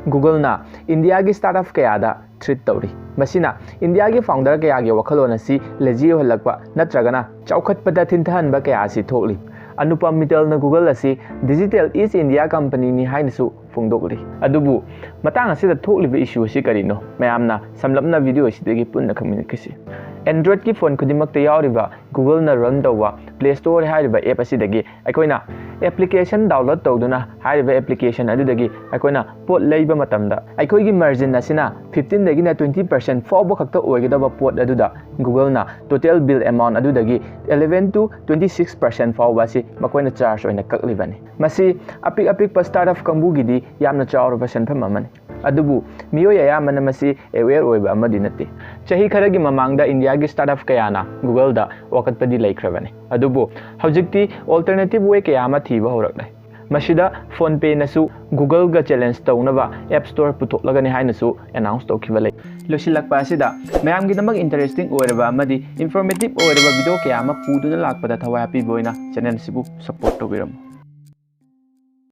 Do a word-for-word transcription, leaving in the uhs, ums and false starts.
Googleꯅ ꯏꯟꯗꯤꯌꯥꯒꯤ startup ꯀꯌꯥꯗ threat ꯇꯧꯔꯤ꯫ ꯃꯁꯤꯅ ꯏꯟꯗꯤꯌꯥꯒꯤ founder ꯀꯌꯥꯒꯤ ꯋꯥꯈꯜꯂꯣꯟ ꯑꯁꯤ lazy ꯑꯣꯏꯍꯜꯂꯛꯄ ꯅꯠꯇ꯭ꯔꯒꯅ ꯆꯥꯎꯈꯠꯄꯗ ꯊꯤꯟꯊꯍꯟꯕ ꯀꯌꯥ ꯑꯁꯤ ꯊꯣꯛꯂꯤ꯫ ꯑꯅꯨꯄꯝ ꯃꯤꯇꯜꯅ Google ꯑꯁꯤ Digital East India Companyꯅꯤ ꯍꯥꯏꯅꯁꯨ ꯐꯣꯡꯗꯣꯛꯂꯤ꯫ ꯑꯗꯨꯕꯨ ꯃꯇꯥꯡ ꯑꯁꯤꯗ ꯊꯣꯛꯂꯤꯕ issue ꯑꯁꯤ ꯀꯔꯤꯅꯣ? ꯃꯌꯥꯝꯅ ꯁꯝꯂꯞꯅ video ꯑꯁꯤꯗꯒꯤ ꯄꯨꯟꯅ ꯈꯪꯃꯤꯟꯅꯈꯤꯁꯤ꯫ Androidꯀꯤ phone ꯈꯨꯗꯤꯡꯃꯛꯇ ꯌꯥꯎꯔꯤꯕ Googleꯅ run ꯇꯧꯕ Play Store ꯍꯥꯏꯔꯤꯕ app ꯑꯁꯤꯗꯒꯤ ꯑꯩꯈꯣꯏꯅ application download ꯇꯧꯗꯨꯅ ꯍꯥꯏꯔꯤꯕ application ꯑꯗꯨꯗꯒꯤ ꯑꯩꯈꯣꯏꯅ ꯄꯣꯠ ꯂꯩꯕ ꯃꯇꯝꯗ ꯑꯩꯈꯣꯏꯒꯤ margin ꯑꯁꯤꯅ fifteenꯗꯒꯤꯅ twenty percent ꯐꯥꯎꯕ ꯈꯛꯇ ꯑꯣꯏꯒꯗꯕ ꯄꯣꯠ ꯑꯗꯨꯗ Googleꯅ total bill amount ꯑꯗꯨꯗꯒꯤ eleven to twenty six percent ꯐꯥꯎꯕ ꯑꯁꯤ ꯃꯈꯣꯏꯅ charge ꯑꯣꯏꯅ ꯀꯛꯂꯤꯕꯅꯤ꯫ ꯃꯁꯤ ꯑꯄꯤꯛ ꯑꯄꯤꯛꯄ startup ꯀꯥꯡꯕꯨꯒꯤꯗꯤ ꯌꯥꯝꯅ ꯆꯥꯎꯔꯕ ꯁꯦꯟꯐꯝ ꯑꯃꯅꯤ꯫ ꯑꯗꯨꯕꯨ ꯃꯤꯑꯣꯏ ꯑꯌꯥꯝꯕꯅ ꯃꯁꯤ aware ꯑꯣꯏꯕ ꯑꯃꯗꯤ ꯅꯠꯇꯦ꯫ ꯆꯍꯤ ꯈꯔꯒꯤ ꯃꯃꯥꯡꯗ ꯏꯟꯗꯤꯌꯥꯒꯤ startup ꯀꯌꯥꯅ Googleꯗ ꯋꯥꯀꯠꯄꯗꯤ ꯂꯩꯈ꯭ꯔꯕꯅꯤ꯫ ꯑꯗꯨꯕꯨ ꯍꯧꯖꯤꯛꯇꯤ alternative way ꯀꯌꯥ ꯑꯃ ꯊꯤꯕ ꯍꯧꯔꯛꯂꯦ꯫ ꯃꯁꯤꯗ PhonePeꯅꯁꯨ Googleꯒ challenge ꯇꯧꯅꯕ App Store ꯄꯨꯊꯣꯛꯂꯒꯅꯤ ꯍꯥꯏꯅꯁꯨ announce ꯇꯧꯈꯤꯕ ꯂꯩ꯫ ꯂꯣꯏꯁꯤꯜꯂꯛꯄ ꯑꯁꯤꯗ ꯃꯌꯥꯝꯒꯤꯗꯃꯛ interesting ꯑꯣꯏꯔꯕ ꯑꯃꯗꯤ informative ꯑꯣꯏꯔꯕ video ꯀꯌꯥ ꯑꯃ ꯄꯨꯗꯨꯅ ꯂꯥꯛꯄꯗ ꯊꯋꯥꯏ ꯍꯥꯞꯄꯤꯕ ꯑꯣꯏꯅ channel ꯑꯁꯤꯕꯨ support ꯇꯧꯕꯤꯔꯝꯃꯨ꯫